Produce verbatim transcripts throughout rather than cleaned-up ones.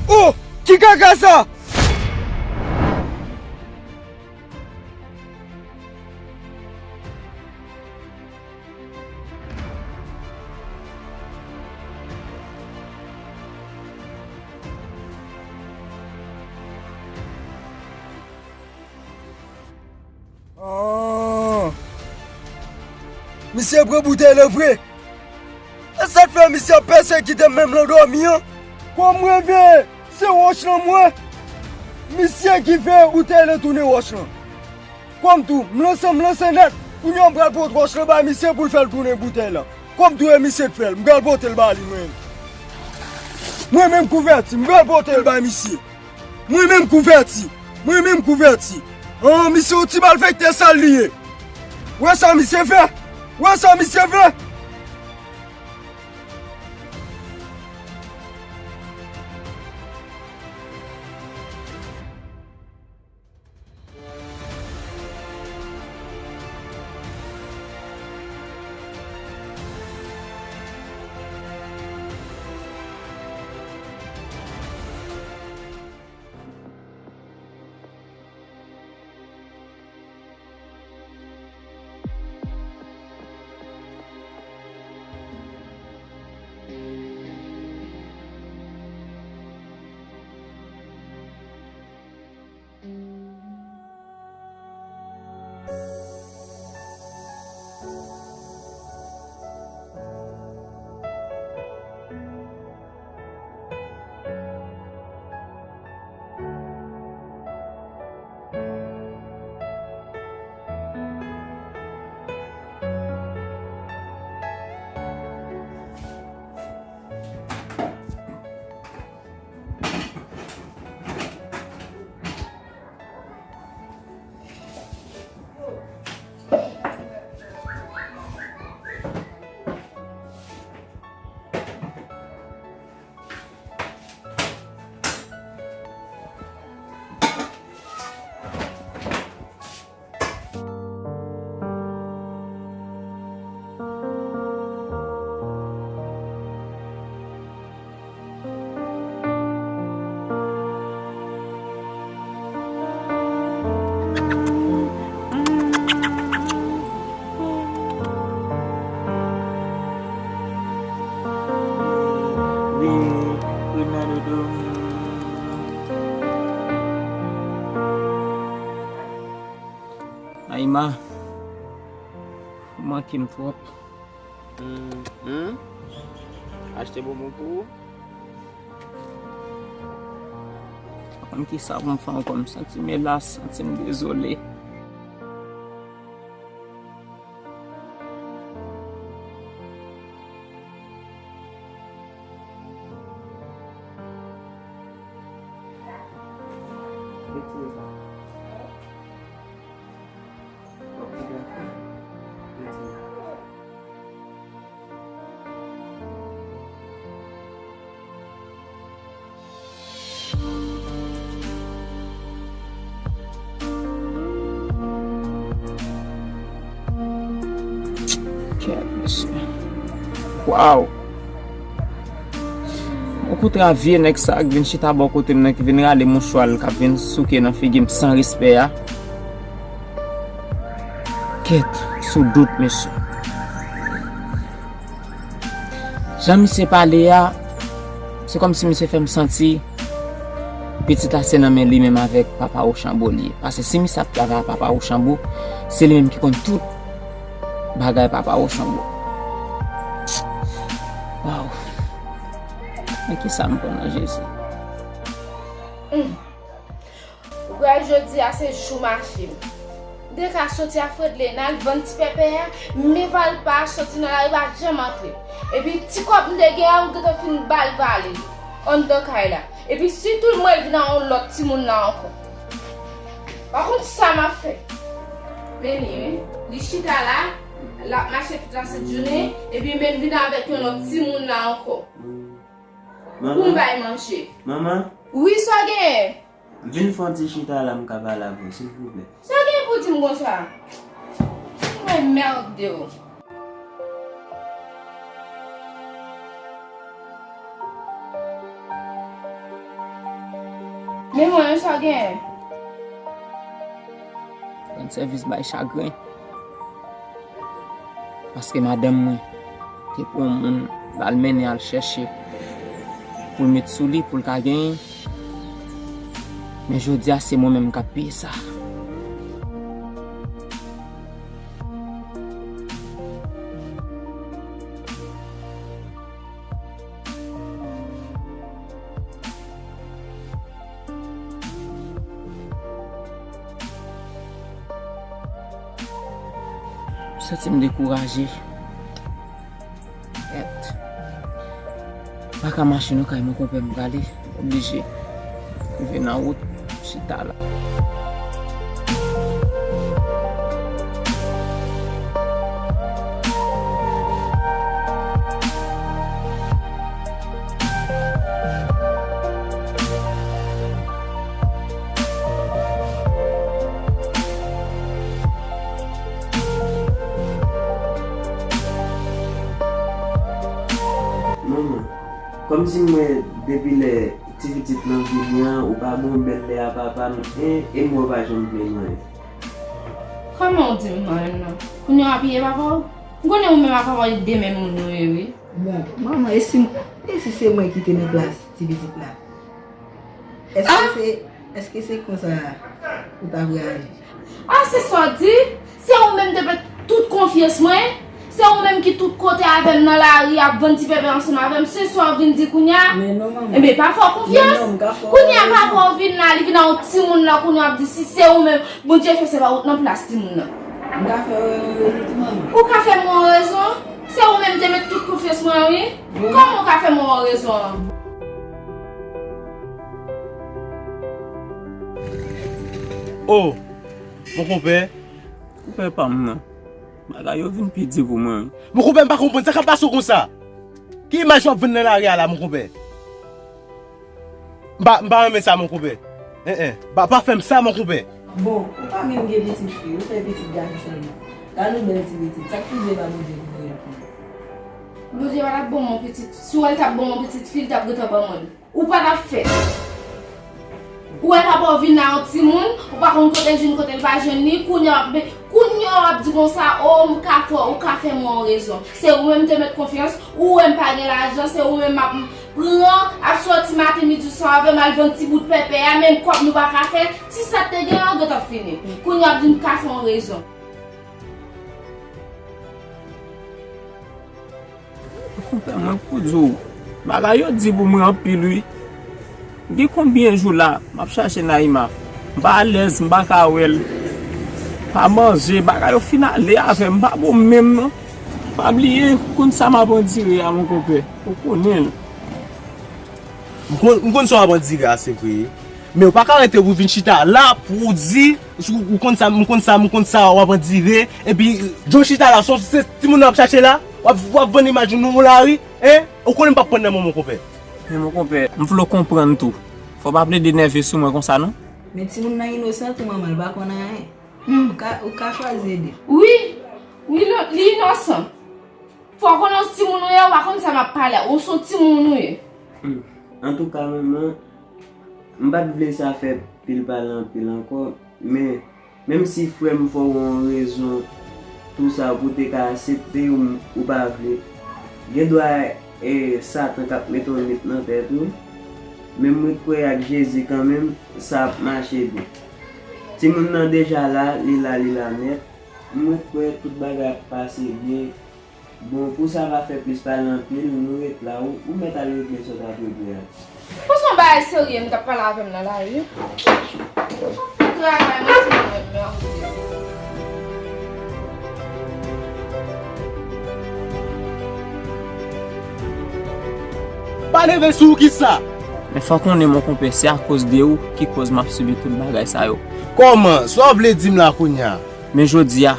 Oh! Ki kaka sa? Ah! Misye pran boutèy lan vre. E sa k fè misye ap pèsekite m menm lan dòmi an? Kòm m reve, se wòch lan m wè. Misye ki fè boutèy lan tounen wòch lan. Kòm tou, m lanse, m lanse nèt. Kounye a m pral pot wòch lan bay misye pou l fè l tounen boutèy lan. Kòm tou e misye k fè l, m pral pote l ba li mwen. Mwen menm kouvèti, m pral pote l bay misye. Mwen menm kouvèti. Mwen menm kouvèti. An, misye yon ti malfektè sal li ye. Wè sa misye fè? Wè sa misye fè? Naïma, ou manke m twòp. Hmm, hmm? Achte bonbon pou ou? Pa konn kisa pou m fè ankò, m santi m elas, santi m dezole. Retire sa. Kèt, mesye. Waw! Mwen kontre a vye nèg sa a k vin chita bò kote m nan, ki vin rale mouchwa l, k ap vin souke nan figi m san respè a. Kèt, sou dout, mesye. Jan misye pale a, se kòmsi misye fè m santi pitit la se nan men li menm avèk papa Wochanbo li ye. Paske si misye ap travay ak papa Wochanbo, se li menm ki konn tout bagay papa Wochanbo. Waw. Men kisa m pran nan Jezi? Ou kwè jodi a se jou mache m. M te ka soti a Fredley, n al vann ti pèpè a, men Valpa soti nan lari pa janm antre. Epi ti kòb m te gen an, m gentan fin ba l vale anndan kay la. Epi sitou l mwen vin a yon lòt timoun la ankò. Pa konn sa m ap fè. Men li, wi. Li chita la, l ap mache tout la sent jounen, epi men vin avèk yon lòt timoun la ankò. Pou m bay manje. Manman? Wi, sa w genyen? M vin fè yon ti chita la, m ka pale avè w, silvouplè. Sa w genyen pou di m konsa? Mwen mède w. E mwen, sa w genyen? Rann sèvis bay chagren. Paske madanm mwen te pran yon moun l al mennen al chèche pou l met sou li pou l ka genyen. Men jodi a se mwen menm k ap peye sa. M santi m dekouraje. Kèt. M pa ka mache nan kay mwen konpè m prale. Oblije. Rive nan wout, chita la. Manman, kòmsi m wè depi lè ti pitit lan vini an, ou pa bon bèl lè a papa m, en, e m wè w pa janm plenn anyen. Kòman w di m anyen non? Kounye a w ap peye papa w? M konnen ou menm ak papa w de menm moun nou ye, wi. Bon, manman, e si, e si se mwen ki te nan plas ti pitit la? Èske se, èske se konsa ou t ap reyaji? Ah, se sa w di? Se ou menm te pèd tout konfyans mwen? Se ou menm ki tout kote avè m nan lari ap vann ti pèpè ansanm avè m, se sa w vin di kounye a? Men non, manman. Enben, pa fè w konfyans. Men non, m ka fè w konfyans. Kounye a papa w vin la, li vin ak yon timoun la, kounye a w ap di si se ou menm, Bondye fè se pa ou t nan plas timoun nan. M ka fè w yon rezon tou, manman. Ou ka fè mwen yon rezon? Se ou menm te met tout konfyans mwen an, wi. Kòman w ka fè mwen yon rezon an? Oh, mon konpè. Konpè pa m nan. Bagay yo vin pi di pou mwen, wi. Mon konpè, m pa konprann sa k ap pase w konsa. Ki imaj w ap vann nan lari a la, mon konpè? M pa, m pa renmen sa, mon konpè. En, en. Pa, pa fè m sa, mon konpè. Bon, ou pa menm gen pitit fi, ou fè pitit gason sèlman. Gade yon bèl ti pitit. Sa k pou Dye ba Bondye pou mwen pou mwen? Bondye pa t ap ban mwen pitit. Si w wè l t ap ban mwen pitit fi, l t ap gentan ban mwen l. Ou pa t ap fè. Ou wè papa w vin la yon timoun, ou pa konn kote l jwenn, kote l pa jwenn li, kounye a w ap, kounye a w ap di konsa, o, m ka fè, ou ka fè mwen yon rezon. Se ou menm te met konfyans, ou wè m pa gen lajan, se ou menm m ap pran, ap sòti maten, midi, swa avè m al vann ti bout pèpè a, menm kòb nou pa ka fè, ti sa te gen an gentan fini. Kounye a w ap di m ka fè yon rezon. Konpè mwen, pou di w, bagay yo di pou mwen anpil, wi. Gen konbyen jou la, m ap chache Naïma. M pa alèz, m pa ka wè l. Pa manje, bagay yo fin ale avè m, m pa bon menm, non. Pa bliye, ou konn sa m ap andire a, mon konpè. Ou konnen l. M konn, m konn sa w ap andire a, se vre. Men ou pa ka rete pou vin chita la pou w di, ou, ou konn sa, m konn sa, m konn sa w ap andire, epi jan w chita la, se, se timoun nan w ap chache la, w ap, w ap vann imaj nou nan lari, en? Ou konnen m p ap pran nan men w, mon konpè. Men mon konpè, m vle w konprann tou. Fò w pa plede nève sou mwen konsa, non. Men timoun nan inosan tou, manman, l pa konn anyen. Ou ka, ou ka chwazi ede. Wi, wi, li inosan. Fò w konnen w timoun ou ye, ou pa konn sa m ap pale a, ou se yon timoun ou ye. Hmm. Antouka, manman, m pa t vle sa fè pil pale anpil ankò, men menm si frè m fè w yon rezon, tou sa pou w te ka aksepte, ou, ou pa vle, gen dwa e Satan k ap mete yon limit nan tèt ou, men m ret kwè ak Jezi kanmenm, sa ap mache byen. Timoun nan deja la, li la, li la nèt. M ret kwè tout bagay ap pase byen. Bon, pou sa pa fè plis pale anpil, nou ret la, ou, ou mèt al regle sa w t ap regle a. Pou se yon bagay serye, m t ap pale avè m nan lari, wi. Travay mwen, se mwen menm, men akoute. Pa leve sou ou kisa? Men fò w konnen, mon konpè, se akoz de ou ki koz m ap sibi tout bagay sa yo. Kòman? Sa w vle di m la kounye a? Men jodi a,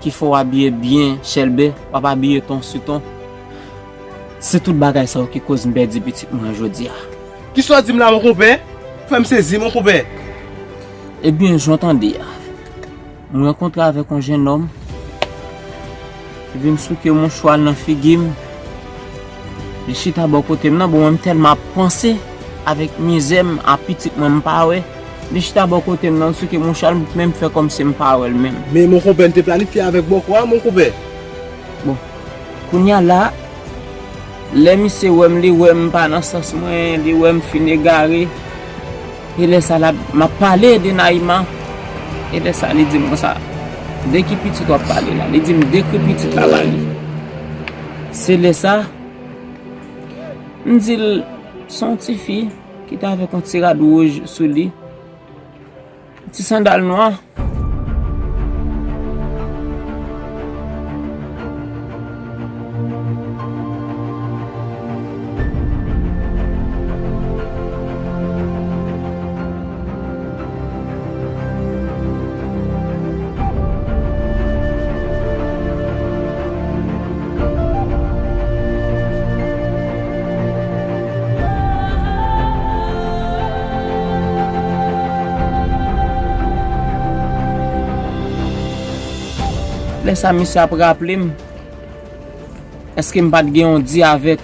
ki fè w abiye byen, chèlbè, w ap abiye ton si ton. Se tout bagay sa yo ki koz m pèdi pitit mwen an jodi a. Kisa w di m la, mon konpè? Fè m sezi, mon konpè. Ebyen, jan w tande a, m rankontre avèk yon jennonm, li vin souke mouchwa l nan figi m. Li chita bò kote m nan, bon, mwen m tèlman ap panse, avèk mizè m a pitit mwen m pa wè. Li chita bò kote m nan, l souke mouchwa l, men m fè kòmsi m pa wè l menm. Men mon konpè, n te planifye avèk bòkò a, mon konpè. Bon, kounye a la, lè misye wè m, li wè m pa nan sans mwen, li wè m fin egare. E lè sa la, m ap pale de Naïma. E lè sa, li di m konsa, "De ki pitit w ap pale la?" Li di m, "Dekri pitit la ba li." Se lè sa, m di l, "Se yon ti fi ki te avèk yon ti rad wouj sou li, ti sandal nwa." Lè sa, misye ap raple m, èske m pa t gen yon di avèk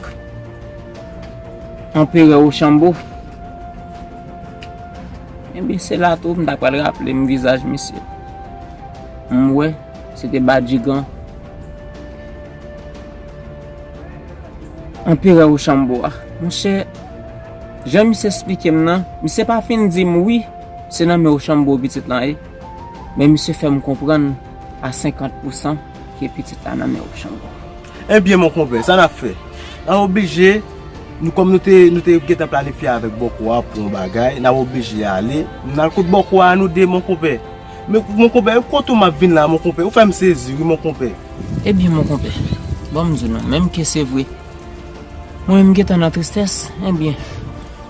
Anperè Wochanbo? Enben, se la tou, m ta pral raple m vizaj misye. M wè, se te badjigan Anperè Wochanbo a. Monchè, jan misye esplike m nan, misye pa fin di m wi, se nan men Wochanbo pitit lan ye. Men misye fè m konprann a senkant pousan ke pitit la nan men Wochanbo. Ebyen, mon konpè, sa n ap fè? N ap oblije, nou, kòm nou te, nou te gentan planifye avèk bòkò a pou yon bagay, n ap oblije ale. N al kot bòkò a, nou de, mon konpè. Men, mon konpè, kote w m ap vin la, mon konpè? Ou fè m sezi, wi, mon konpè. Ebyen, mon konpè, bon, m di w non, menm ke se vre, mwen menm gentan nan tristès, ebyen,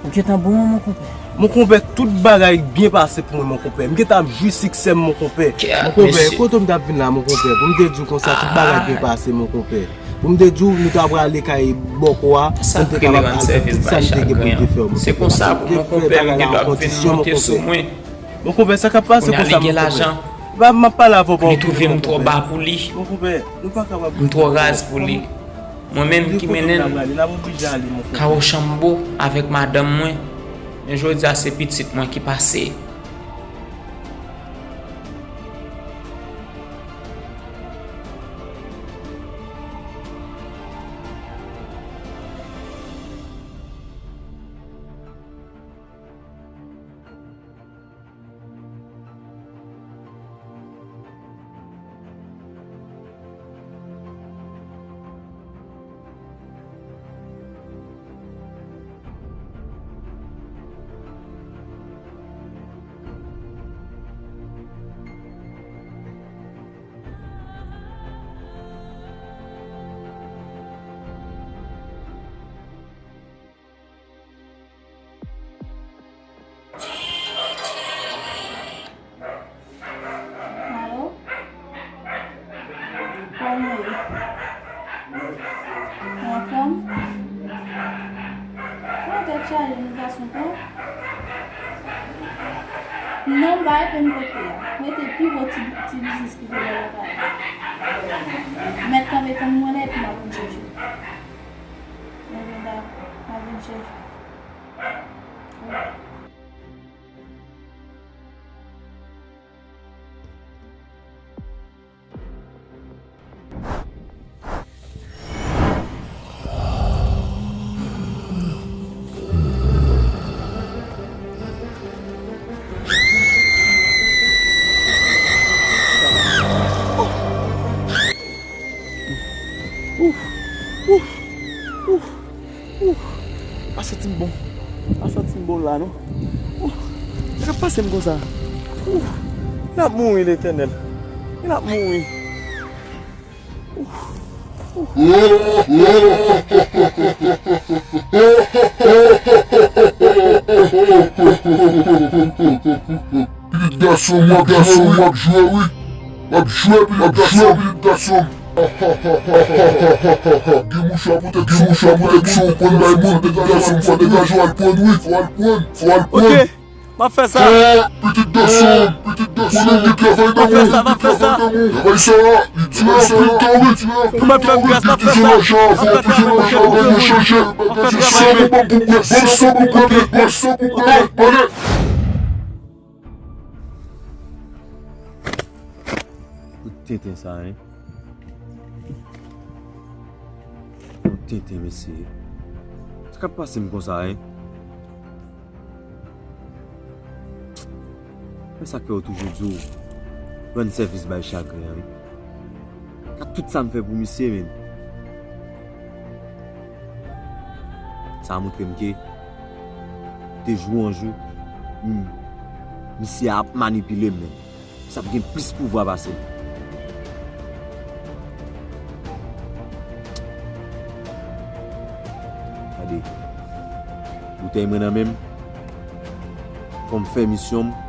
ou gentan bon, mon konpè. Mon konpè, tout bagay byen pase pou mwen, mon konpè. M gentan ap jwi siksè m, mon konpè. Mon konpè, kote w m t ap vin la, mon konpè? Pou m te di w konsa, tout bagay byen pase, mon konpè. Pou m te di w, nou ta prale kay bòkò a, pou n te kapab al fè tout sa n te gen pou n te fè, mon konpè. Se konsa, mon konpè, m gentan ap vin monte sou mwen. Mon konpè, sa k ap pase konsa, mon konpè? M ap pale avè w, pa okipe, mon konpè. Mon konpè, nou pa kapab. M twò raz pou li. Mwen menm ki mennen l ka Wochanbo avèk madanm mwen, men jodi a se pitit mwen ki pase. Alo? Kòman w ye? Ou anfòm? Ou tèt chaje, nou gason pa w? Non, m pa rete m kote a. Rete pi wo ti, ti biznis ki te la lakay. Mèt kanpe tann mwen la epi m ap vin chèche w. Ebyen, dakò, m ap vin chèche w. Ouf, ouf, ouf, ouf. Pa santi m bon. Pa santi m bon la, non. Ouf. Sa k ap pase m konsa? Ouf. L ap mouri, Letènèl. L ap mouri. Ouf. Ouf. Pitit gason m, w ap jwe, w ap jwe, wi. W ap jwe, pitit gason m, pitit gason m. Gen mouchwa pwoteksyon, gen mouchwa pwoteksyon, ou konn bay moun, pitit gason m, fò degaje w al pran, wi. Fò al pran, fò al pran. Ok, m ap fè sa. Pitit gason m, pitit Konnen gen travay nan men w. Travay sa, li di anpil tan wi. Pou m ap fè m gras, m ap fè sa. M ap fè travay mwen, fè pou mwen. M ap fè travay mwen. Ban m sa pou mwen, ban m sa pou mwen. Kout tenten sa, hein. Kout tenten, mesye. Sa k ap pase m konsa, hein? Men sa k fè yo toujou di w rann sèvis bay chagren an, wi. Gad tout sa m fè pou misye, menm. Sa montre m ke de jou an jou, m, misye ap manipile m, menm. Misye ap gen plis pouvwa pase m. Gade, boutèy mwen nan men m. Fò m fè misyon m.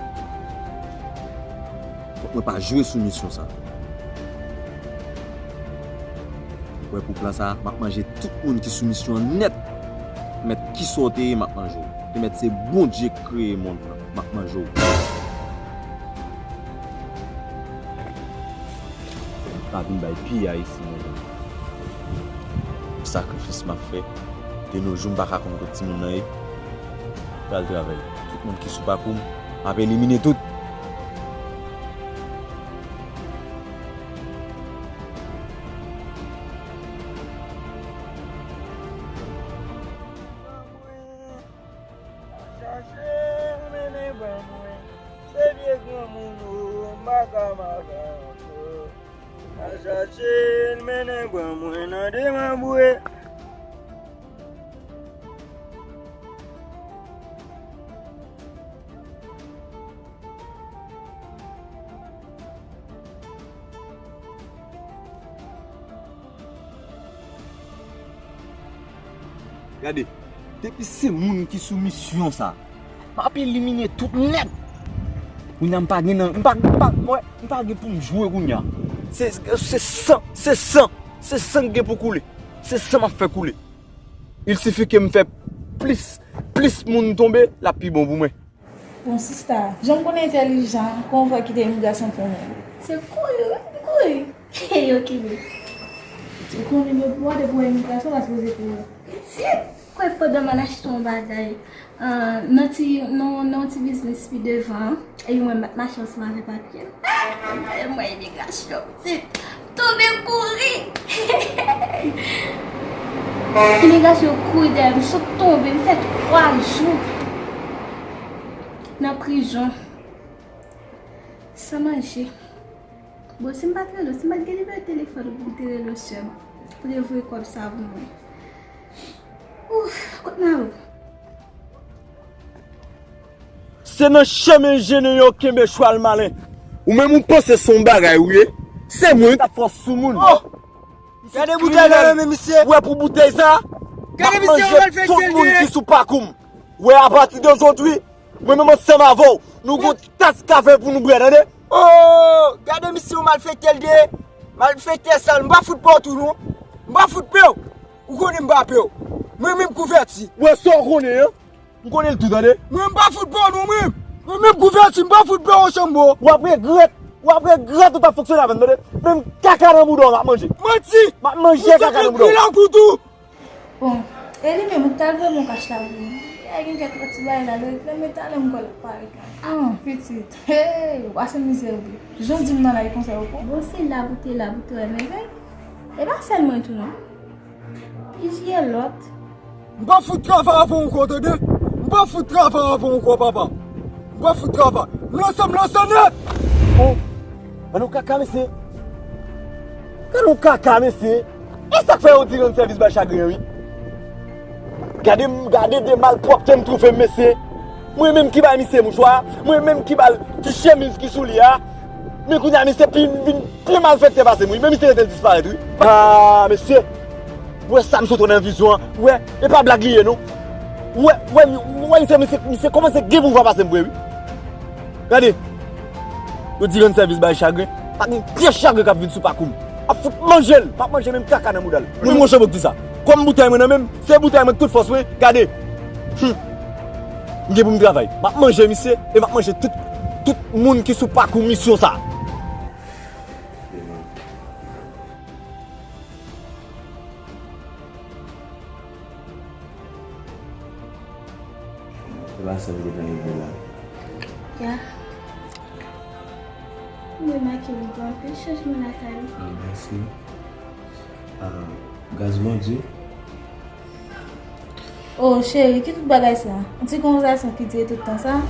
Fòk mwen pa jwe sou misyon sa. Ou wè, pou plan sa, m ap manje tout moun ki sou misyon an nèt. Mèt, kisa w te ye, m ap manje w. Te mèt se Bondye k kreye mond lan, m ap manje w. Pa vin bay piyay isi, mezanmi. Sakrifis m ap fè. De no jou, m pa ka konn kot timoun nan ye. Pral travay. Tout moun ki sou pakou m, m ap elimine tout. Chache l mennen ban mwen. Se vye granmoun ou, m pa ka mache ankò. Al chache l mennen ban mwen nan demabwe. Gade, depi se moun ki sou misyon sa, m ap elimine tout nèt. Kounye a m pa gen nan, m pa, m pa, wè, m pa gen pou m jwe kounye a. Se, se san, se san, se san k gen pou koule. Se san m ap fè koule. Il sifi ke m fè plis, plis moun tonbe, l ap pi bon pou mwen. Bon, sista, jan m konnen entèlijan, kon w fè kite imigrasyon pou mwen? Se kouri, wi, m kouri. Yo, Kimi. Ou konnen men pou w depi w imigrasyon, pa sipoze kouri. Pitit, kwè pandan m al achte yon bagay, ah, nan ti, nan, nan yon ti biznis pi devan, epi mwen m ap mache ansanm avèk papye m. Ah, mwen imigrasyon, pitit. Tonbe kouri. Imigrasyon kouri dèyè m, sot tonbe, m fè twa jou nan prizon. San manje. Bon, si m pa t rele w, si m pa t gen nimewo telefòn ou pou m te rele w, sè m, pou te voye kòb sa pou mwen. Ouf, kot Maro? Se nan chemen jennen yo kenbe chwal malen. Ou menm ou panse se yon bagay ou ye? Se mwen ki t ap fè w sou moun. Oh! Gade boutèy la nan men misye. Ou wè pou boutèy sa? Gade misye, ou malfektè l ye. M ap manje tout moun ki sou pakou m. Ou wè, apati de jodi, mwen menm ansanm avè w, nou gon tas kafe pou nou bwè, tande? Oh, gade misye, ou malfektè l ye. Malfektè sal, m pa fout pè w tou non. M pa fout pè w. Ou konnen m pa pè w. Mwen menm kouvèti. Ou wè sa w konnen an? M konnen l tou, tande. Mwen, m pa fout pè w non, mwen. Mwen menm kouvèti, m pa fout pè w, Chanbo. W ap regrèt. W ap regrèt ou t ap fonksyone avè m, tande. Menm kaka nan bouda w m ap manje. Manti. M ap manje kaka nan bouda w. Ou sot nan pil lakou tou. Bon, e li menm, ou t al voye m yon kach la pou mwen. Ay, gen kèk lòt ti bagay la, lè, lè mwen talè m kwè l ap parèt la. Ah, pitit. Hey, w pase mizè vre. Jan w di m nan la, e konsa yo pran. Bon, se lab ou te lab ou te wè mèvèy. E pa sèl mwen tou, non. Plizyè lòt. M pa fout travay avè w ankò, tande? M pa fout travay avè w ankò, papa. M pa fout travay. M lanse, m lanse nèt! Oh! Gade yon kaka, mesye! Gade yon kaka, mesye! E sa k fè yo di rann sèvis bay chagren an, wi? Gade m, gade de malpwòpte m twouve m, mesye! Mwen menm ki bay misye mouchwa a, mwen menm ki ba l ti chemiz ki sou li a, men kounye a misye pi, vin pi malfektè pase m, wi. Men misye rete l disparèt, wi. Ah, mesye! Ou wè sa m sot wè nan vizyon an? Ou wè, e pa blag li ye, non. Ou wè, ou wè, ou wè, misye, misye, misye kòmanse gen pouvwa pase m vre, wi. Gade. Yo di rann sèvis bay chagren. Pa gen pyès chagren k ap vin sou pakou m. Ap fout manje l. M ap manje menm kaka nan mouda l. Mwen, monchè, pou di sa. Kòm boutèy mwen nan men m, se boutèy mwen tout fòs mwen. Gade. Hum. M gen pou m travay. M ap manje misye e m ap manje tout tout moun ki sou pakou misyon sa. Se pa sa m te konn di la. Ya. M remake li gen anpil chanjman lakay li. Mèsi. Ah, gras Bondye. Oh, cheri, ki tout bagay sa? Yon ti konvèsasyon ki dire tout tan sa?